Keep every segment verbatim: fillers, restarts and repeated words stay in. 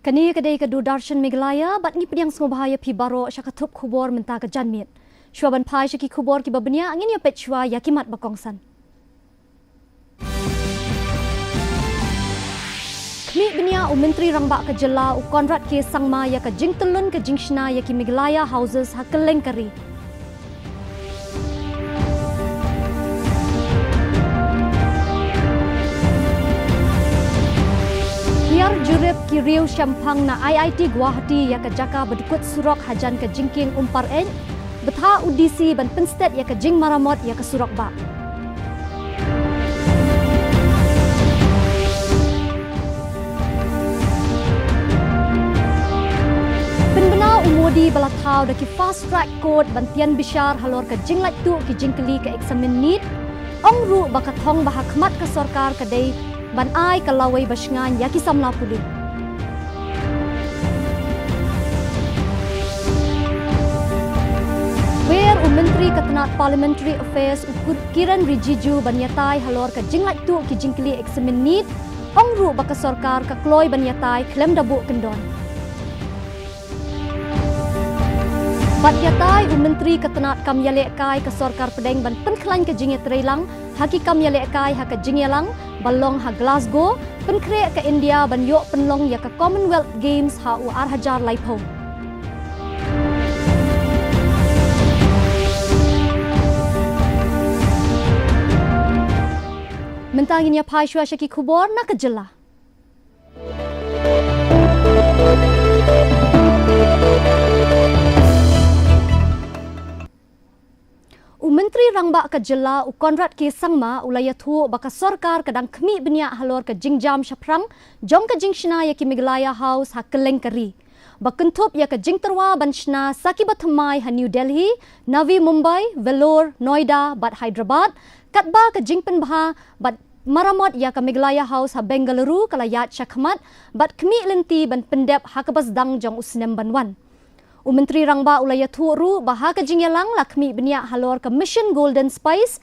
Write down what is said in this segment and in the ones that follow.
Kane ka dei ka Doordarshan Meghalaya, bad ngi pdiang sngewbha ïa phi baroh sha ka thup khubor mynta ka janmiet. Shuwa ban phai sha ki khubor kiba bniah, ngin ïa peit shuwa ïa ki mat ba kongsan. Khmih bniah u Myntri Rangbah ka Jylla u Conrad K Sangma ïa ka jingtyllun ka jingshna ïa ki Meghalaya Houses ha kylleng ka ri. Hiar jurip ki riew shemphang na I I T Guwahati ïa ka jaka ba dkut surok hajan ka jingkieng Umpareit, bthah u D C ban pynstet ïa ka jingmaramot ïa ka surok bah. Pynbna u Modi ba la thaw da ki fast track court ban tian bishar halor ka jinglaittuh ki jingkylli ka eksamin NEET, ong ruh ba ka thong ba ha khmat ka sorkar ka dei ban ai ka lawei ba shngaiñ ïa ki samla pule. Wer u Myntri ka tnat Parliamentary Affairs u Kur-, Kiren Rijiju ban ïatai halor ka jinglaittuh ki jingkylli eksamin NEET, ong ruh ba ka sorkar ka kloi ban ïatai khlem da buh kyndon. Bad ïatai u Myntri ka tnat kam ïalehkai ka sorkar pdeng ban pynkhlaiñ ka jingïatreilang ha ki kam ïalehkai ha ka jingïalang ba long ha Glasgow, pynkhreh ka India ban ïoh pynlong ïa ka Commonwealth Games ha u ar hajar laiphew. Mynta ngin ïa phai shuwa sha ki khubor na ka jylla. U Myntri Rangbah ka Jylla u Conrad K Sangma u la ïathuh ba ka sorkar ka dang khmih bniah halor ka jingjam shaphrang jong ka jingshna ïa ki Meghalaya House ha kylleng ka ri. Ba kynthup ïa ka jingtyrwa ban shna sa kiba thymmai ha New Delhi, Navi Mumbai, Vellore, Noida bad Hyderabad, katba ka jingpynbha bad maramot ïa ka Meghalaya House ha Bengaluru ka la ïaid shakhmat, bad khmih lynti ban pyndep ha kaba sdang jong u snem ban wan. U Myntri Rangbah u la ïathuh ruh ba ha ka jingïalang la khmih bniah halor ka Mission Golden Spice,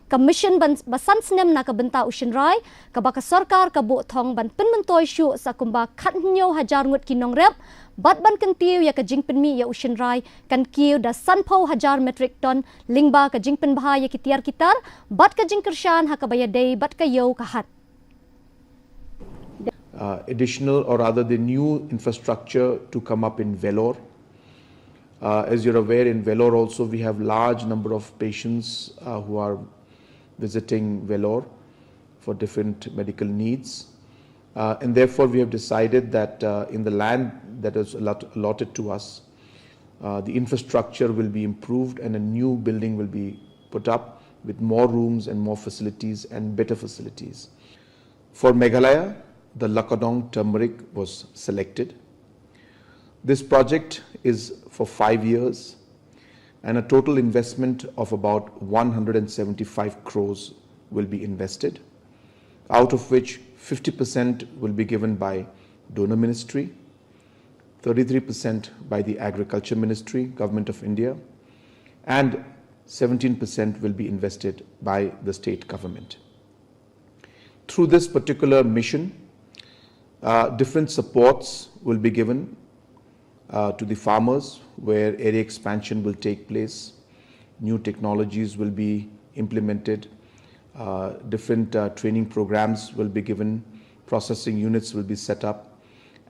ka mission ban, ba san snem na ka bynta u shynrai, kaba ka sorkar ka buh thong ban pynmyntoi shuh sa kumba khathynñiew hajar ngut ki nongrep, bad ban kyntiew ïa ka jingpynmih ïa u shynrai kan kiew da sanphew hajar metric ton, lyngba ka jingpynbha ïa ki tiar ki tar bad ka jingkyrshan ha kaba ïadei bad ka ïew ka hat. Uh, additional, or rather the new infrastructure to come up in Vellore. Uh, as you're aware, in Vellore also we have large number of patients, uh, who are visiting Vellore for different medical needs. Uh, and therefore, we have decided that, uh, in the land that is allot-, allotted to us, uh, the infrastructure will be improved and a new building will be put up with more rooms and more facilities and better facilities. For Meghalaya, the Lakadong turmeric was selected. This project is for five years and a total investment of about one hundred and seventy-five crores will be invested, out of which fifty percent will be given by donor ministry, thirty-three percent by the Agriculture Ministry, Government of India, and seventeen percent will be invested by the state government. Through this particular mission, uh, different supports will be given, uh, to the farmers, where area expansion will take place, new technologies will be implemented, uh, different, uh, training programs will be given, processing units will be set up,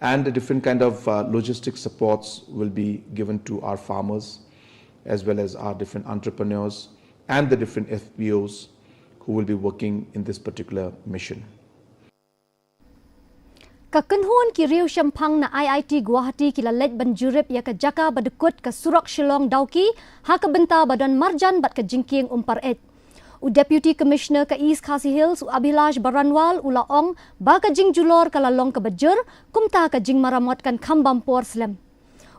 and the different kind of, uh, logistic supports will be given to our farmers, as well as our different entrepreneurs and the different F P Os who will be working in this particular mission. Ka kynhun ki riew shemphang na I I T Guwahati ki la leit ban jurip ïa ka jaka ba dkut ka surok Shillong Dawki ha ka bynta ba don marjan bad ka jingkieng Umpareit. U Deputy Commissioner ka East Khasi Hills u Abhilash Baranwal u la ong ba ka jingjulor ka la long kaba jur, kumta ka jingmaramot kan kham bam por slem.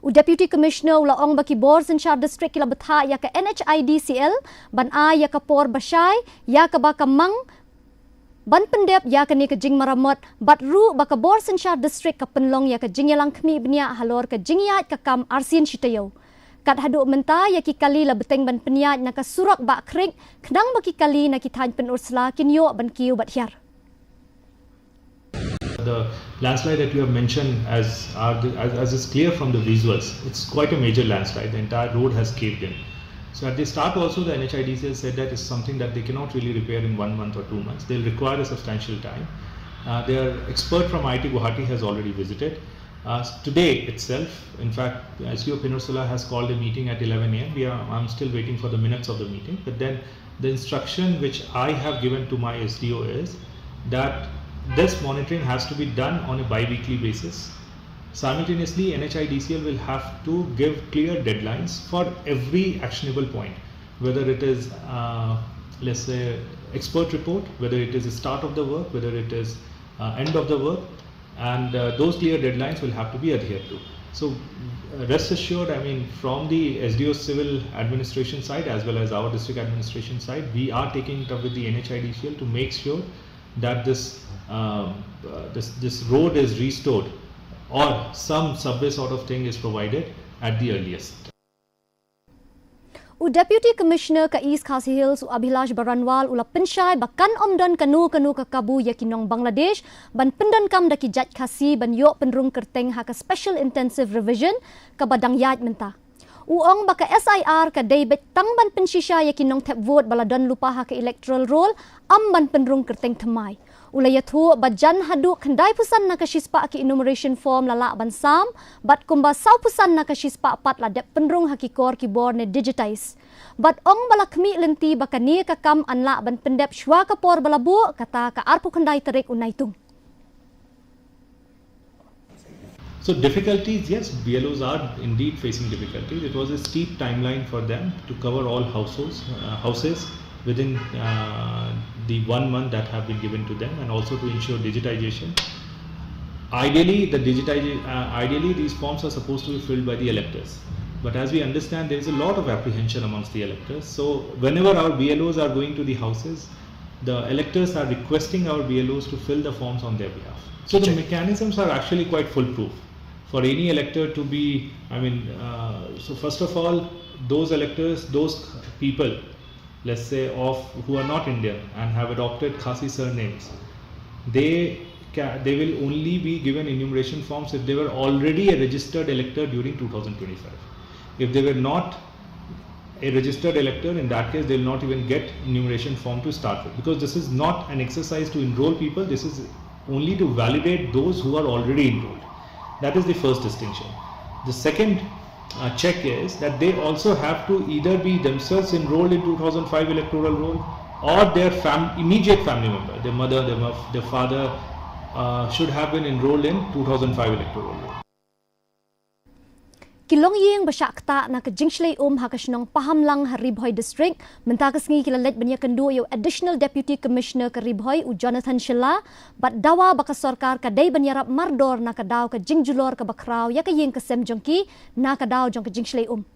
U Deputy Commissioner u la ong ba ki bor synshar district ki la bthah ïa ka N H I D C L ban ai ïa ka por ba shai ïa kaba ka mang ban pyndep ïa kane ka jingmaramot, bad ruh ba ka bor synshar district ka pynlong ïa ka jingïalang khmih bniah halor ka jingïaid ka kam arsien shi taïew. Kat haduh mynta ïa ki kali la bteng ban pynïaid na ka surok Bah Khriek, khnang ba ki kali na ki thaiñ Pynursla kin ïoh ban kiew bad hiar. The landslide that you have mentioned, as, are the, as, as is clear from the visuals, it's quite a major landslide. The entire road has caved in. So at the start also, the N H I D C L said that is something that they cannot really repair in one month or two months. They'll require a substantial time. Uh, their expert from I I T Guwahati has already visited. Uh, today itself, in fact, S D O Peninsula has called a meeting at eleven a m. We are, I'm still waiting for the minutes of the meeting. But then the instruction which I have given to my S D O is that this monitoring has to be done on a bi-weekly basis. Simultaneously, N H I D C L will have to give clear deadlines for every actionable point, whether it is, uh, let's say, expert report, whether it is the start of the work, whether it is, uh, end of the work, and, uh, those clear deadlines will have to be adhered to. So, uh, rest assured, I mean, from the S D O civil administration side as well as our district administration side, we are taking it up with the N H I D C L to make sure that this, um, uh, this, this road is restored or some subway sort of thing is provided at the earliest. U Deputy Commissioner ka East Khasi Hills, u Abhilash Baranwal, u la pynshai ba kan ym don kano kano ka kabu ïa ki nong Bangladesh ban pyndonkam da ki jait Khasi ban ïoh pynrung kyrteng ha ka Special Intensive Revision kaba dang ïaid mynta. U ong ba ka S I R ka dei beit tang ban pynshisha ïa ki nongthep vote ba la don lypa ha ka electoral roll, ym ban pynrung kyrteng thymmai. U la ïathuh ba jan haduh khyndaiphew san na ka shispah ki enumeration form la lah ban sam, bad kumba sawphew san na ka shispah pat la dep pynrung ha ki kor ki bor ne digitize. Bad ong ba la khmih lynti ba kane ka kam yn lah ban pyndep shuwa ka por ba la buh, kata ka arphew khyndai tarik u Naitung. So difficulties, yes, B L Os are indeed facing difficulties. It was a steep timeline for them to cover all households, uh, houses within, uh, the one month that have been given to them, and also to ensure digitization. Ideally, the digitize, uh, ideally these forms are supposed to be filled by the electors. But as we understand, there is a lot of apprehension amongst the electors. So whenever our B L Os are going to the houses, the electors are requesting our B L Os to fill the forms on their behalf. So the mechanisms are actually quite foolproof for any elector to be, I mean, uh, so first of all, those electors, those people, let's say, of, who are not Indian and have adopted Khasi surnames, they ca-, they will only be given enumeration forms if they were already a registered elector during two thousand twenty-five. If they were not a registered elector, in that case, they will not even get enumeration form to start with, because this is not an exercise to enroll people. This is only to validate those who are already enrolled. That is the first distinction. The second, uh, check is that they also have to either be themselves enrolled in two thousand five electoral roll, or their fam-, immediate family member, their mother, their, mo- their father, uh, should have been enrolled in two thousand five electoral roll. Ki longïing ba shah ktah na ka jingshlei um ha ka shnong Pahamlang ha Ri Bhoi District mynta ka sngi ki la leit ban ïakynduh ïa u Additional Deputy Commissioner ka Ri Bhoi, u Jonathan Shylla, bad dawa ba ka sorkar ka dei ban ïarap mardor na ka daw ka jingjulor kaba khraw ïa ka ïing ka sem jong ki na ka daw jong ka jingshlei um.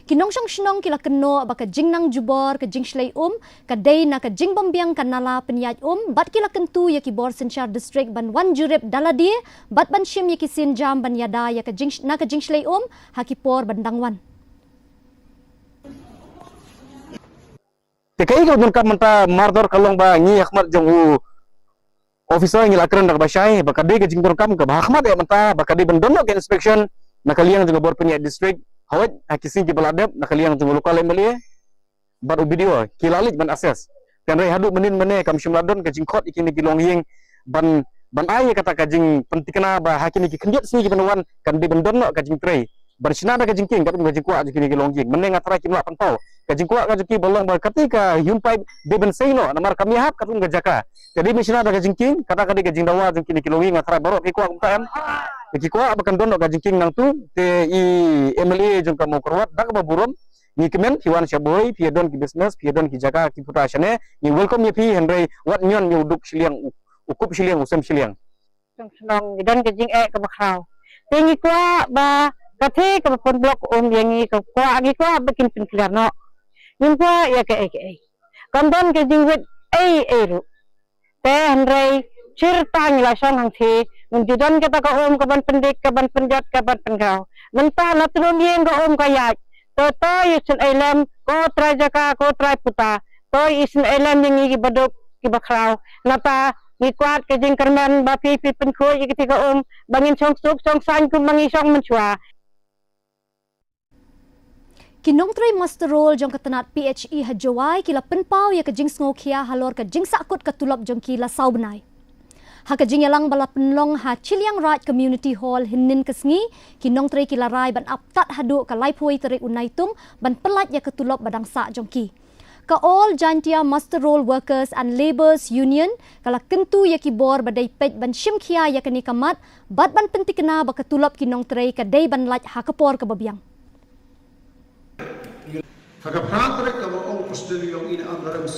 Ki nongshong shnong ki la kynnoh ba ka jingnang jubor ka jingshlei um ka dei na ka jingbymbiang ka nala pynïaid um, bad ki la kyntu ïa ki bor synshar district ban wan jurip da lade bad ban shim ïa ki sienjam ban ïada ïa ka jing, na ka jingshlei um ha ki por ban dang wan. Te kaei kaba donkam mynta mardor ka long ba ngi ha khmat jong u officer ngi la kren da kaba shai ba ka dei ka jingdonkam kaba ha khmat ïa mynta ba ka dei ban don noh ka inspection na ka liang jong ka bor pynïaid district, hawai ha ki sngi kiba la dep na ka liang jong u local M L A bad u B D O ki la leit ban assess. Hynrei haduh mynnin mynne kam shym la don ka jingkhot ïa kine ki longïing ban, ban ai ïa kata ka jingpyntikna ba ha kine ki khyndiat sngi kiban wan kan dei ban don noh ka jingtrei ban shna da ka jingkieng katkum ka jingkwah jong kine ki longïing. Mynne nga tharai kim lah pynpaw ka jingkwah ka jong ki ba long ba kata ka human pipe dei ban sei noh namar kam ïahap katkum ka jaka. Ka dei ban shna da ka jingkieng, kata ka dei ka jingdawa jong kine ki longïing. Nga tharai baroh ki kwah kumta em. Ki kwah ba kan don noh ka jingkieng nangtu, te i M L A jong ka Mawkyrwat da kaba burom ngi kmen phi wan sha Bhoi, phi ïa don ki business, phi ïa don ki jaka ki puta shane, ngi welcome ïa phi. Hynrei wat ñion ïa u duk shiliang, u, u kup shiliang, u sem shiliang. Shnong shnong ngi don ka jingeh kaba khraw. Te ngi kwah ba ka thei kaba pynblock um ïa ngi, ka kwah, ngi kwah ba kin pynkhlaiñ noh. Ngim kwah ïa kaei kaei. Kam don ka jingwit ei ei ruh. Te hynrei shirta ngi la shong hangthie, ngim ju don kata ka um kaban pyndik, kaban pynjot, kaban pynkhraw. Mynta na tnum ïing ka um ka ïaid. To to ïa syn ei lem, ko trai jaka, ko trai puta. To ïa syn ei lem ïa ngi kiba duk kiba khraw. Nata Ngi kwah ka jingkyrmen ba phi phi pynkhuid ïa kata ka um ba ngin shong suk shong saiñ kum ba ngi shong mynshuwa. Ki nongtrei muster roll jong ka tnat P H E ha Jowai ki la pynpaw ïa ka jingsngewkhia halor ka jingsahkut ka tulop jong ki la saw bnai. Ha ka jingïalang ba la pynlong ha Chilliangraij Community Hall hynnin ka sngi, ki nongtrei ki la rai ban ap tad haduh ka laiphew tarik u Naitung ban pyllait ïa ka tulop ba dang sah jong ki. Ka All Jaintia Muster Roll Workers and Labourers Union ka la kyntu ïa ki bor ba dei peit ban shim khia ïa kane ka mat bad ban pyntikna ba ka tulop ki nongtrei ka dei ban lait ha ka por kaba biang. Ha ka phra tarik kaba ong President yong i na Amlarem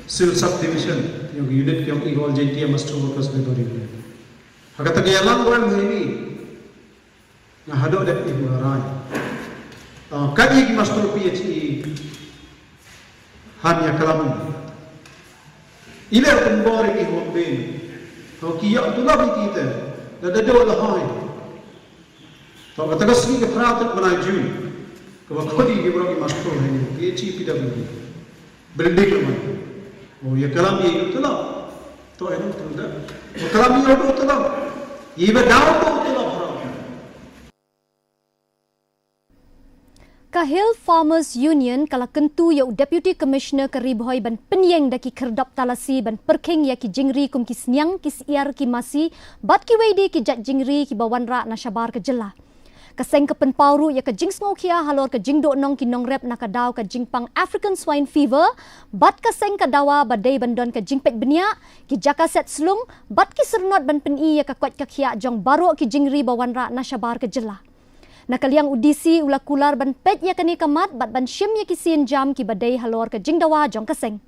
Civil Subdivision yong unit yong i All Jaintia Muster Workers Labour Union. Ha kata ka ïalang wan ha ini nga haduh dep i mularai. Ah, kat i ki master P H E han ïa kalam. I leh pynbor i ki hok bin. To ki ïa tu la bi ki te. Da da do la hoi. To kata ka sngi ka phra tarik bnai June. Kaba khot i ki bro ki master ha ini P H E P W D. Building lo man. Oh, ïa kalam ïa ïa tu la. To ïa tu da. Oh, kalam ïa ïa tu la. Ïa ba daw tu tu la phra. Ka Hill Farmers Union ka la kyntu ïa u Deputy Commissioner ka Ri Bhoi ban pynïeng da ki khyrdop talasi ban pyrkhing ïa ki jingri kum ki sniang, ki syiar, ki masi bad kiwei de ki jait jingri kiba wanrah na shabar ka jylla. Ka seng ka pynpaw ruh ïa ka jingsngewkhia halor ka jingduhnong ki nongrep na ka daw ka jingpang African Swine Fever, bad ka seng ka dawa ba dei ban don ka jingpeit bniah, ki jaka set slung bad ki syrnod ban pyni ïa ka koit ka khiah jong baroh ki jingri ba wanrah na shabar ka jylla. Na ka liang u D C u la kular ban peit ïa kane ka mat bad ban shim ïa ki sienjam kiba dei halor ka jingdawa jong ka seng.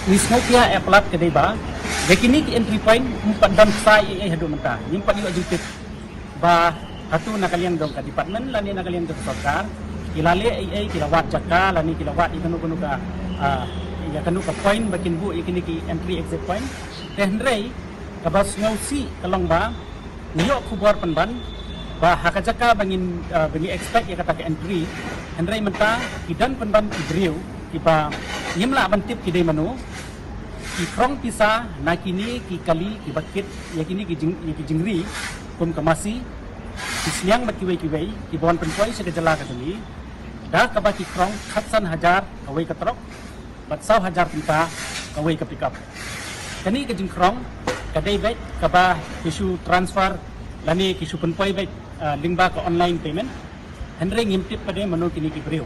Ngi sngewkhia ïa palat ka dei ba ïa kine ki entry point ym pat don ksai ei ei haduh mynta. Ngim pat ïoh jingtip ba hato na ka liang jong ka department lane na ka liang jong ka sorkar ki la leh ei ei, ki la wad jaka lane ki la wad ïa kano kano ka, ah, ïa kano ka point ba kin buh ïa kine ki entry exit point. Te hynrei kaba sngewsih ka long ba ngi ïoh khubor pynban ba ha ka jaka ba ngin, ah, ba ngi expect ïa kata ka entry, hynrei mynta ki don pynban ki briew kiba ngim lah ban tip ki dei mano, ki krong pisa na kine ki kali kiba kit ïa kine ki jing, ïa ki jingri kum ka masi, ki sniang bad kiwei kiwei kiba wan pynpoi sha ka jylla ka jong ngi da kaba ki krong khatsan hajar kawei ka trok bad saw hajar kynta kawei ka pickup. Kane ka jingkrong ka dei beit kaba ki shu transfer lane ki shu pynpoi beit, ah, lyngba ka online payment. Hynrei ngim tip pat de mano kine ki briew.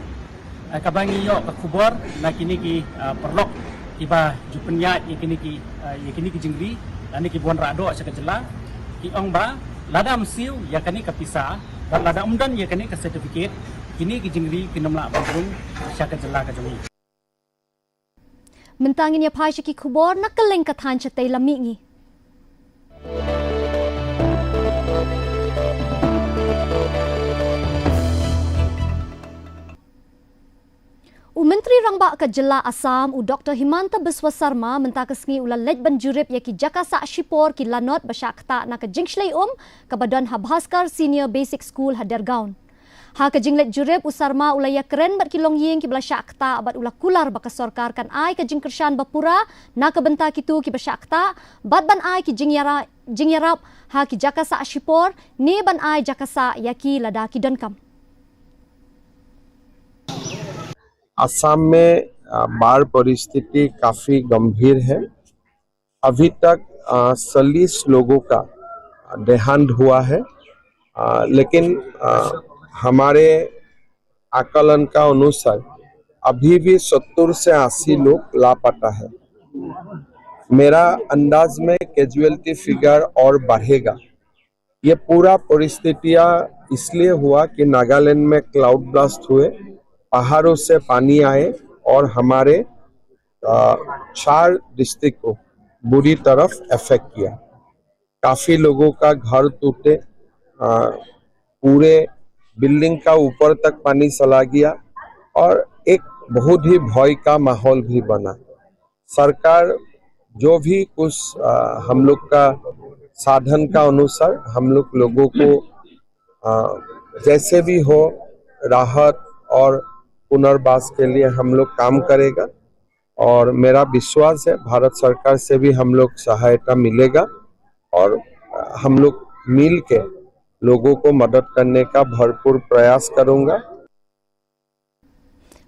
Ah, kaba ngi ïoh ka khubor na kine ki, ah, paralok kiba ju pynïaid ïa kine ki, ah, ïa kine ki jingri lane kiba wanrah doh sha ka jylla, ki ong ba lada ym siew ïa kane ka pisa bad lada ym don ïa kane ka certificate, kine ki jingri kin ym lah ban rung sha ka jylla ka jong ngi. Mynta ngin ïa phai sha ki khubor na kylleng ka thaiñ, shatei la mih ngi. U Myntri Rangbah ka jylla Assam, u Doktor Himanta Biswa Sarma, mynta ka sngi u la leit ban jurip ïa ki jaka sah shipor, ki lanot ba shah ktah na ka jingshlei um kaba don ha Bhaskar Senior Basic School ha Dergaon. Ha ka jingleit jurip, u Sarma u la ïakren bad ki longïing kiba la shah ktah bad u la kular ba ka sorkar kan ai ka jingkyrshan bapura na ka bynta kito kiba shah ktah bad ban ai ki jingïara-, jingïarap ha ki jaka sah shipor ne ban ai jaka sah ïa ki lada ki donkam. असम में, अ, बाढ़ परिस्थिति काफ़ी गंभीर है। अभी तक, अ, चालीस लोगों का देहांत हुआ है, अ, लेकिन, अ, हमारे आकलन का अनुसार अभी भी सत्तर से अस्सी लोग लापता है। मेरा अंदाज में कैजुअलिटी फिगर और बढ़ेगा। ये पूरा परिस्थितियाँ इसलिए हुआ कि नागालैंड में क्लाउड ब्लास्ट हुए, पहाड़ों से पानी आए और हमारे, अ, चार डिस्ट्रिक्ट को बुरी तरफ अफेक्ट किया। काफ़ी लोगों का घर टूटे, अ, पूरे बिल्डिंग का ऊपर तक पानी चला गया और एक बहुत ही भय का माहौल भी बना। सरकार जो भी कुछ, अ, हम लोग का साधन का अनुसार हम लोग लोगों को, अ, जैसे भी हो राहत और पुनर्वास के लिए हम लोग काम करेगा। और मेरा विश्वास है भारत सरकार से भी हम लोग सहायता मिलेगा और हम लोग मिल के लोगों को मदद करने का भरपूर प्रयास करूंगा।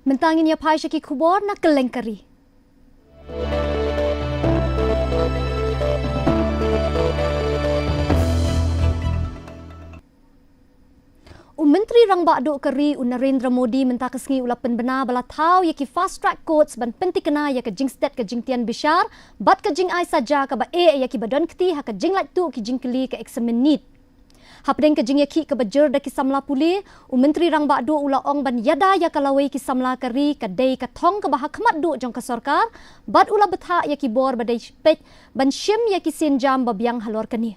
Mynta ngin ïa phai sha ki khubor na kylleng ka ri. U Myntri Rangbah Duh ka ri u Narendra Modi mynta ka sngi u la pynbna ba la thaw ïa ki fast track courts ban pyntikna ïa ka jingstet ka jingtian bishar bad ka jingai saja kaba eh ïa kiba don kti ha ka jinglaittuh ki jingkylli ka eksamin NEET. Hapdeng ka jingïakhih kaba jur da ki samla pule, u Myntri Rangbah Duh u la ong ban ïada ïa ka lawei ki samla ka ri ka dei ka thong kaba ha khmat duh jong ka sorkar bad u la bthah ïa ki bor ba dei peit ban shim ïa ki sienjam ba biang halor kane.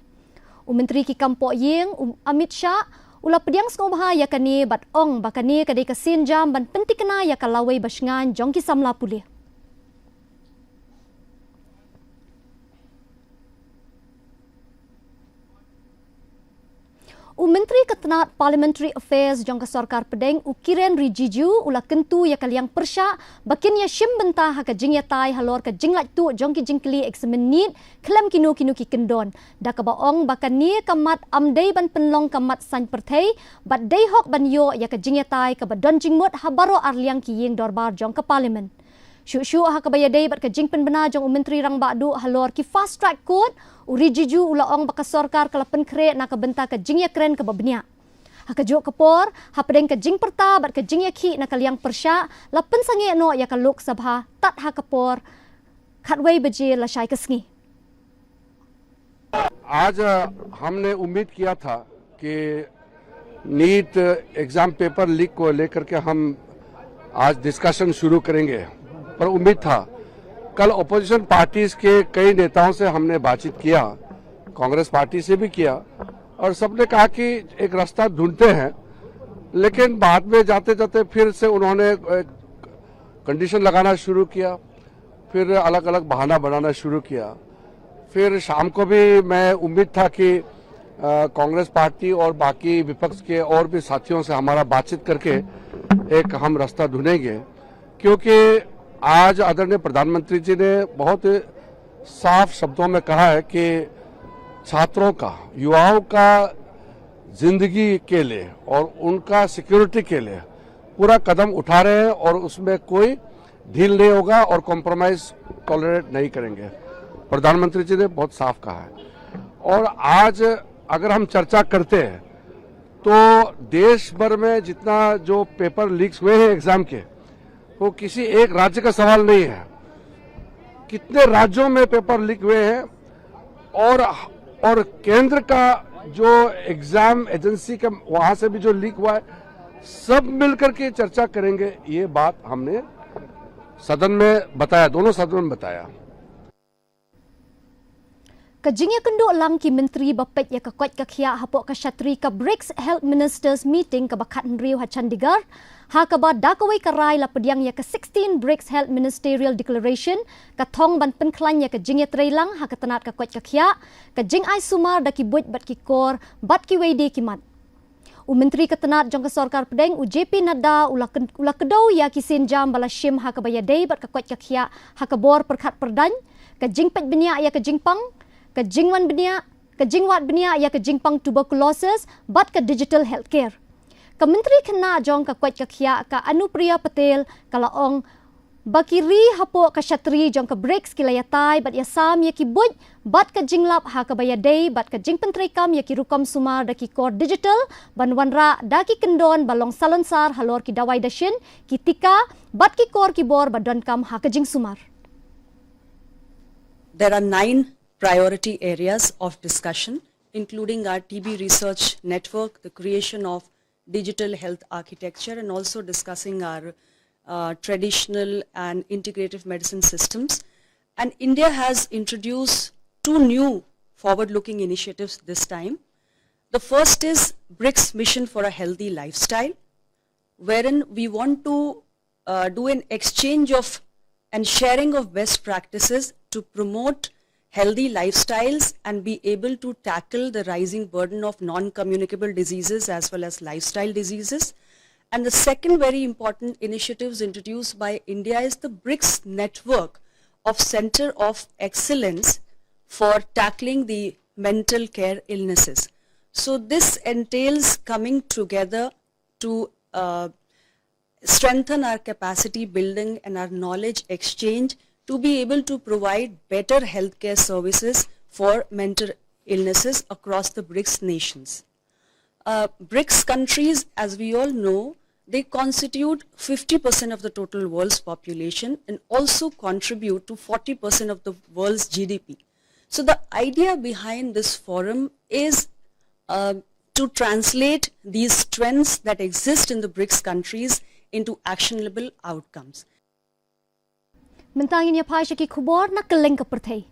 U Myntri ki kam poh ïing u Amit Shah u la pdiang sngewbha ïa kane bad ong ba kane ka dei ka sienjam ban pyntikna ïa ka lawei ba shngaiñ jong ki samla pule. U Myntri ka tnat Parliamentary Affairs jong ka sorkar pdeng u Kiren Rijiju u la kyntu ïa ka liang pyrshah ba kin ïa shim bynta ha ka jingïatai halor ka jinglaittuh jong ki jingkylli eksamin NEET khlem kino kino ki kyndon, da kaba ong ba kane ka mat kam dei ban pynlong ka mat saiñ pyrthei bad dei hok ban ïoh ïa ka jingïatai kaba don jingmut ha baroh arliang ki ïing dorbar jong ka Parliament. Shuh shuh ha kaba ïadei bad ka jingpynbna jong u Myntri Rangbah Duh halor ki fast track court, u Rijiju u la ong ba ka sorkar ka la pynkhreh na ka bynta ka jingïakren kaba bniah. Ha kajuh ka por, hapdeng ka jingpyrta bad ka jingïakhih na ka liang pyrshah, la pynsangeh noh ïa ka Lok Sabha tad ha ka por khatwei baje lashai ka sngi. आज हमने उम्मीद किया था कि नीट एग्जाम पेपर लीक को लेकर के हम आज डिस्कशन शुरू करेंगे, पर उम्मीद था। कल अपोजिशन पार्टीज के कई नेताओं से हमने बातचीत किया, कांग्रेस पार्टी से भी किया, और सबने कहा कि एक रास्ता ढूंढते हैं, लेकिन बाद में जाते जाते फिर से उन्होंने कंडीशन लगाना शुरू किया, फिर अलग अलग बहाना बनाना शुरू किया। फिर शाम को भी मैं उम्मीद था कि कांग्रेस पार्टी और बाकी विपक्ष के और भी साथियों से हमारा बातचीत करके एक हम रास्ता ढूंढेंगे, क्योंकि आज आदरणीय प्रधानमंत्री जी ने बहुत साफ शब्दों में कहा है कि छात्रों का, युवाओं का जिंदगी के लिए और उनका सिक्योरिटी के लिए पूरा कदम उठा रहे हैं और उसमें कोई ढील नहीं होगा और कॉम्प्रोमाइज टॉलरेट नहीं करेंगे। प्रधानमंत्री जी ने बहुत साफ कहा है। और आज अगर हम चर्चा करते हैं तो देश भर में जितना जो पेपर लीक्स हुए हैं एग्जाम के, वो किसी एक राज्य का सवाल नहीं है। कितने राज्यों में पेपर लीक हुए हैं और और केंद्र का जो एग्जाम एजेंसी का वहां से भी जो लीक हुआ है, सब मिलकर के चर्चा करेंगे। ये बात हमने सदन में बताया, दोनों सदनों में बताया। Ka jingïakynduh lang ki myntri ba peit ïa ka koit ka khiah hapoh ka shatri ka BRICS Health Ministers Meeting kaba khathynriew ha Chandigarh, ha kaba da kawei ka rai la pdiang ïa ka sixteen BRICS Health Ministerial Declaration, ka thong ban pynkhlaiñ ïa ka jingïatreilang ha ka tnat ka koit ka khiah, ka jingai sumar da ki buit bad ki kor bad kiwei de ki mat. U Myntri ka tnat jong ka sorkar pdeng u J P Nadda u la kdew ïa ki sienjam ba la shim ha kaba ïadei bad ka koit ka khiah ha ka bor pyrkhat pyrdaiñ, ka jingpeit bniah ïa ka jingpang, ka jingwan bniah, ka jingwad bniah ïa ka jingpang tuberculosis bad ka digital healthcare. Ka Myntri khynnah jong ka koit ka khiah ka Anupriya Patel ka la ong ba ki ri hapoh ka shatri jong ka BRICS ki la ïatai bad ïasam ïa ki buit bad ka jinglap ha kaba ïadei bad ka jingpyntreikam ïa ki rukom sumar da ki kor digital ban wanrah da ki kyndon ba long salonsar halor ki dawai dashin, ki tika bad ki kor ki bor ba donkam ha ka jingsumar. There are nine priority areas of discussion, including our T B research network, the creation of digital health architecture, and also discussing our uh, traditional and integrative medicine systems. And India has introduced two new forward looking initiatives this time. The first is BRICS Mission for a Healthy Lifestyle, wherein we want to uh, do an exchange of and sharing of best practices to promote healthy lifestyles and be able to tackle the rising burden of non communicable diseases as well as lifestyle diseases. And the second very important initiatives introduced by India is the brics network of Center of Excellence for tackling the mental care illnesses. So this entails coming together to uh, strengthen our capacity building and our knowledge exchange to be able to provide better healthcare services for mental illnesses across the brics nations. Uh, brics countries, as we all know, they constitute fifty percent of the total world's population and also contribute to forty percent of the world's G D P. So the idea behind this forum is uh, to translate these trends that exist in the brics countries into actionable outcomes. Mynta ngin ïa phai sha ki khubor na kylleng ka pyrthei.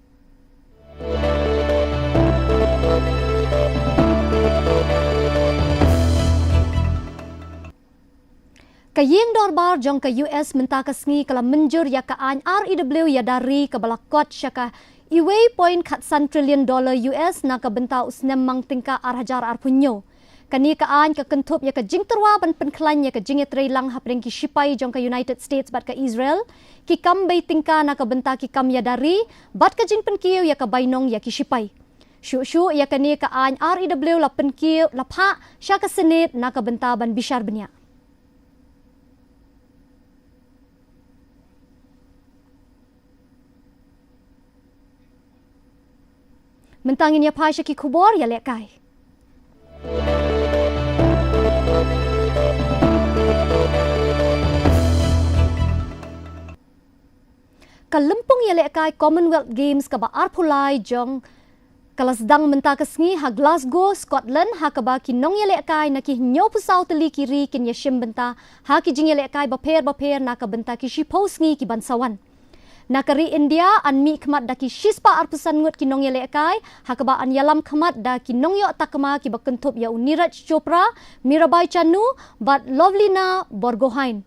Ka ïing dorbar jong ka U S mynta ka sngi ka la mynjur ïa ka aiñ R E W ïada ri kaba la kot sha ka uwei point khatsan trillion dollar U S na ka bynta u snem mang tyngka ar hajar arphew hynñiew. Kane ka aiñ ka kynthup ïa ka jingtyrwa ban pynkhlaiñ ïa ka jingïatreilang hapdeng ki shipai jong ka United States bad ka Israel, ki kam bei tyngka na ka bynta ki kam ïada ri, bad ka jingpynkiew ïa ka bainong ïa ki shipai. Shuh shuh ïa kane ka aiñ R E W la pynkiew, la phah sha ka Senate na ka bynta ban bishar bniah. Mynta ngin ïa phai sha ki khubor ïalehkai. Ka lympung ïalehkai Commonwealth Games kaba arphew lai jong ka la sdang mynta ka sngi ha Glasgow, Scotland, ha kaba ki nongïalehkai na ki hynñiewphew saw tylli ki ri kin ïashim bynta ha ki jingïalehkai bapher bapher na ka bynta ki shiphew sngi ki ban sa wan. Na ka ri India, yn mih khmat da ki shispah arphew san ngut ki nongïalehkai, ha kaba yn ïalam khmat da ki nongïoh takma kiba kynthup ïa u Neeraj Chopra, Mirabai Chanu, bad Lovlina Borgohain.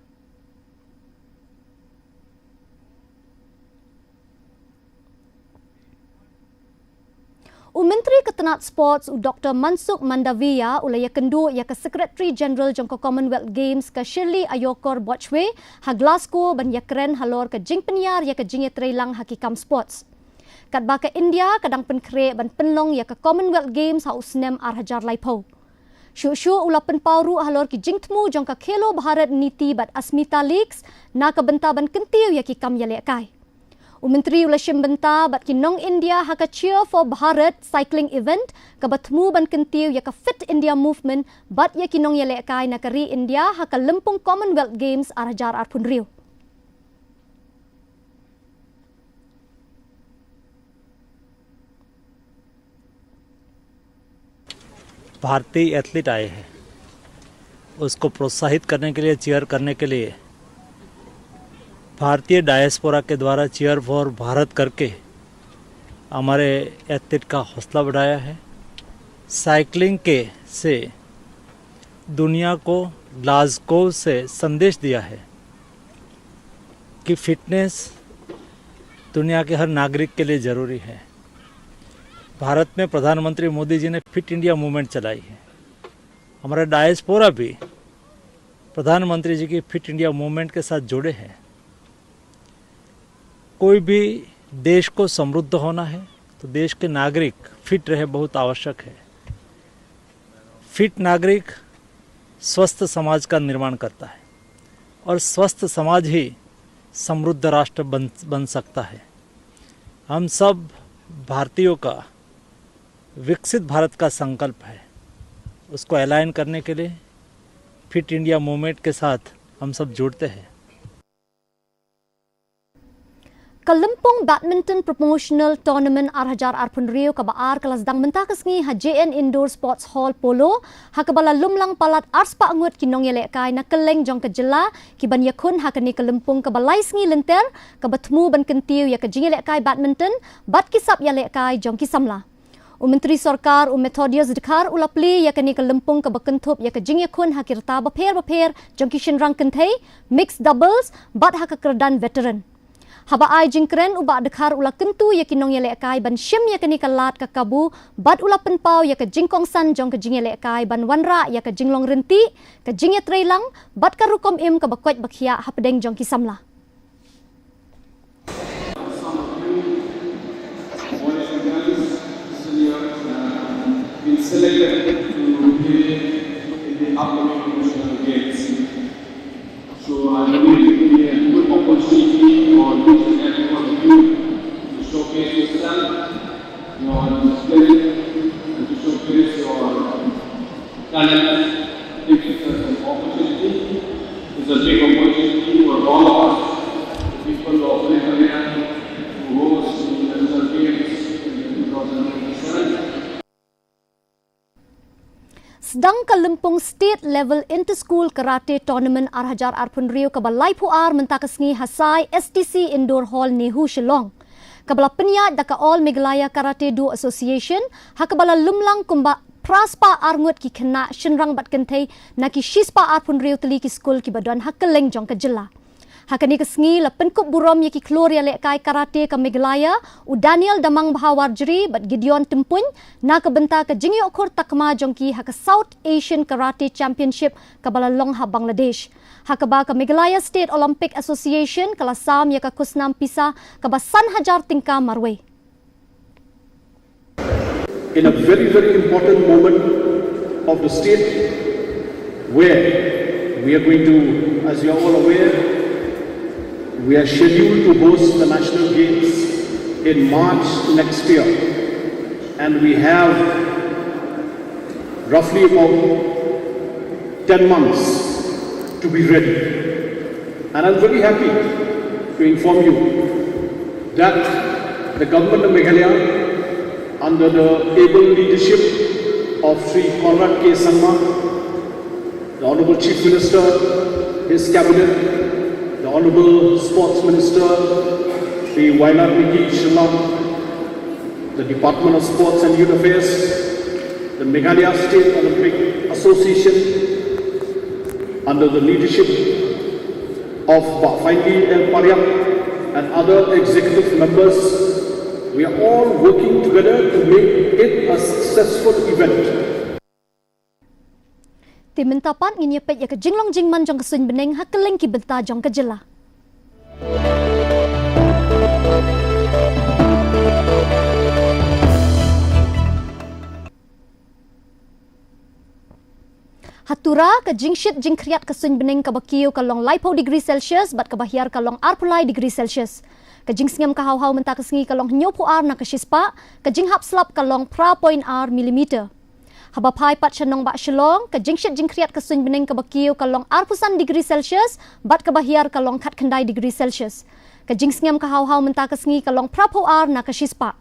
U Myntri ka tnat Sports, u Doktor Mansukh Mandaviya, u la ïakynduh ïa ka Secretary General jong ka Commonwealth Games, ka Shirley Ayokor Botchway, ha Glasgow ban ïakren halor ka jingpynïar ïa ka jingïatreilang ha ki kam sports. Katba ka India ka dang pynkhreh ban pynlong ïa ka Commonwealth Games ha u snem ar hajar laiphew. Shuh shuh u la pynpaw ruh halor ki jingthmu jong ka Khelo Bharat Niti bad Asmita Leaks na ka bynta ban kyntiew ïa ki kam ïalehkai. U Myntri u la shim bynta bad ki nong India ha ka Cheer for Bharat cycling event, kaba thmu ban kyntiew ïa ka Fit India Movement bad ïa ki nongïalehkai na ka ri India ha ka lympung Commonwealth Games ar hajar arphew hynriew. भारतीय एथलीट आए हैं, उसको प्रोत्साहित करने के लिए, चीयर करने के लिए भारतीय डायस्पोरा के द्वारा चीयर फॉर भारत करके हमारे एथलीट का हौसला बढ़ाया है। साइकिलिंग के से दुनिया को ग्लासगो से संदेश दिया है कि फिटनेस दुनिया के हर नागरिक के लिए ज़रूरी है। भारत में प्रधानमंत्री मोदी जी ने फिट इंडिया मूवमेंट चलाई है। हमारा डायस्पोरा भी प्रधानमंत्री जी की फिट इंडिया मूवमेंट के साथ जुड़े हैं। कोई भी देश को समृद्ध होना है तो देश के नागरिक फिट रहे, बहुत आवश्यक है। फिट नागरिक स्वस्थ समाज का निर्माण करता है और स्वस्थ समाज ही समृद्ध राष्ट्र बन, बन सकता है। हम सब भारतीयों का विकसित भारत का संकल्प है, उसको अलाइन करने के लिए फिट इंडिया मूवमेंट के साथ हम सब जुड़ते हैं। Ka Lympung Badminton Promotional Tournament ar hajar arphew hynriew kaba ar ka la sdang mynta ka sngi ha J N Indoor Sports Hall Polo, ha kaba la lumlang palat arspah ngut ki nongïalehkai na kylleng jong ka jylla, ki ban ïakhun ha kane ka lympung kaba lai sngi lynter, kaba thmu ban kyntiew ïa ka jingïalehkai badminton bad ki sap ïalehkai jong ki samla. U Myntri Sorkar, u Methodius Dkhar, u la plie ïa kane ka lympung kaba kynthup ïa ka jingïakhun ha ki rta bapher bapher jong ki shynrang kynthei, mixed doubles, bad ha ka kyrdan veteran. Haba ai jingkren, u Bah Dkhar u la kyntu ïa ki nongïalehkai ban shim ïa kane ka lad ka kabu, bad u la pynpaw ïa ka jingkongsan jong ka jingïalehkai ban wanrah ïa ka jinglong ryntih, ka jingïatreilang, bad ka rukom im kaba koit ba khiah hapdeng jong ki samla. Been selected to play in the upcoming National Games. So I believe it will be a good opportunity for each and every one of you to showcase yourself, your discipline, and to showcase your talent. I think it's an opportunity. It's a big opportunity for all of us, the people of Meghalaya, to host the National Games in two thousand twenty-seven. Sdang ka lympung State Level Inter-School Karate Tournament ar hajar arphew hynriew kaba laiphew ar mynta ka sngi ha Sai S T C Indoor Hall, NEHU, Shillong, kaba la pynïaid da ka All Meghalaya Karate Do Association, ha kaba la lumlang kumba phra spah ar ngut ki khynnah shynrang bad kynthei na ki shi spah arphew hynriew tylli ki skul kiba don ha kylleng jong ka jylla. Ha kane ka sngi la pynkup burom ïa ki khlur ïalehkai karate ka Meghalaya, u Daniel Damangbha Warjri bad Gideon Tympuin, na ka bynta ka jingïoh khur takma jong ki ha ka South Asian Karate Championship kaba la long ha Bangladesh. Ha kaba ka Meghalaya State Olympic Association ka la sam ïa ka khusnam pisa kaba san hajar tyngka marwei. In a very, very important moment of the state, where we are going to, as you are all aware, we are scheduled to host the National Games in March next year. And we have roughly about ten months to be ready. And I'm very happy to inform you that the government of Meghalaya, under the able leadership of Shri Conrad K Sangma, the Honorable Chief Minister, his cabinet, the Honorable Sports Minister, Shri Wainadmiki Shylla, the Department of Sports and Youth Affairs, the Meghalaya State Olympic Association, under the leadership of Bah Finely L Pariat and other executive members, we are all working together to make it a successful event. Te mynta pat ngin ïa peit ïa ka jinglong jingman jong ka suiñ bneng ha kylleng ki bynta jong ka jylla. Ha Tura, ka jingshit jingkhriat ka suiñ bneng kaba kiew ka long laiphew degree Celsius bad kaba hiar ka long arphew lai degree Celsius. Ka jingsngem ka hawhaw mynta ka sngi ka long hynñiewphew ar na ka shispah, ka jinghap slap ka long phra point ar millimeter. Haba phai pat sha nongbah Shillong, ka jingshit jingkhriat ka suiñ bneng kaba kiew ka long arphew san degree Celsius bad kaba hiar ka long khatkhyndai degree Celsius. Ka jingsngem ka hawhaw mynta ka sngi ka long phraphew ar na ka shispah.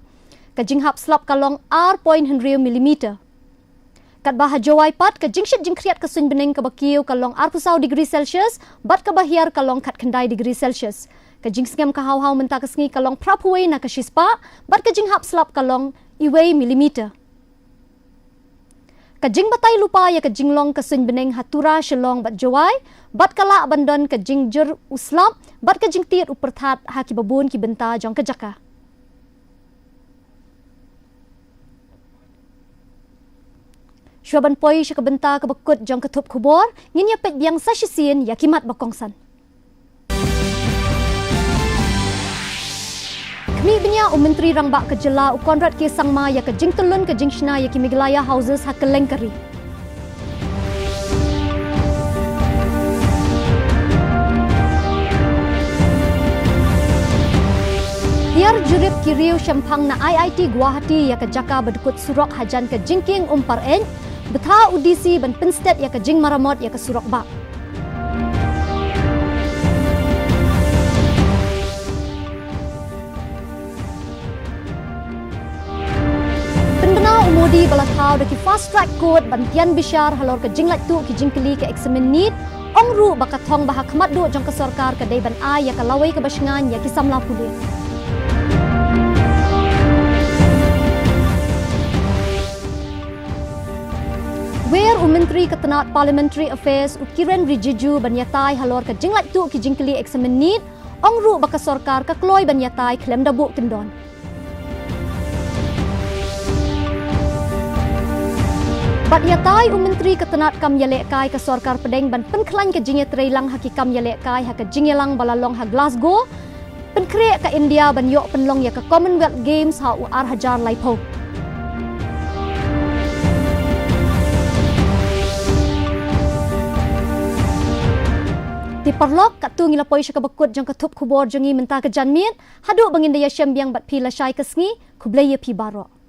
Ka jinghap slap ka long ar point hynriew millimeter. Katba ha Jowai pat, ka jingshit jingkhriat ka suiñ bneng kaba kiew ka long arphew saw degree Celsius bad kaba hiar ka long khatkhyndai degree Celsius. Ka jingsngem ka hawhaw mynta ka sngi ka long phraphew wei na ka shispah bad ka jinghap slap ka long iwei millimeter. Ka jingbatai lypa ïa ka jinglong ka suiñ bneng ha Tura, Shillong bad Jowai, bad ka lah ban don ka jingjur u slap bad ka jingtied u pyrthat ha kiba bun ki bynta jong ka jaka. Shuwa ban poi sha ka bynta kaba kut jong ka thup khubor, ngin ïa peit biang sa shisien ïa ki mat ba kongsan. Khmih bniah u Myntri Rangbah ka jylla u Conrad K Sangma ïa ka jingtyllun ka jingshna ïa ki Meghalaya Houses ha kylleng ka ri. Hiar jurip ki riew shemphang na I I T Guwahati ïa ka jaka ba dkut surok hajan ka jingkieng um Pareng, bthah u D C ban pynstet ïa ka jingmaramot ïa ka surok bah. Pynbna u Modi ba la thaw da ki fast track court ban pian bishar halor ka jinglaittuh ki jingkylli ka eksamin NEET, ong ruh ba ka thong ba ha khmat duh jong ka sorkar ka dei ban ai ïa ka lawei kaba shngaiñ ïa ki samla pule. Wer u Myntri ka tnat Parliamentary Affairs u Kiren Rijiju ban ïatai halor ka jinglaittuh ki jingkylli eksamin NEET, Ong ruh ba ka sorkar ka kloi ban ïatai khlem da buh kyndon. Bad ïatai u Myntri ka tnad kam ïalehkai ka sorkar pdeng ban pynkhlaiñ ka jingïatreilang ha ki kam ïalehkai ha ka jingïalang ba la long ha Glasgow. Pynkhreh ka India ban ïoh pynlong ïa ka Commonwealth Games ha u ar hajar laiphew. Te paralok, katto ngi la poi sha kaba kut jong ka thup khubor jong ngi mynta ka janmiet. Haduh ba ngin da ïashem biang bad phi lashai ka sngi, khublei ïa phi baroh.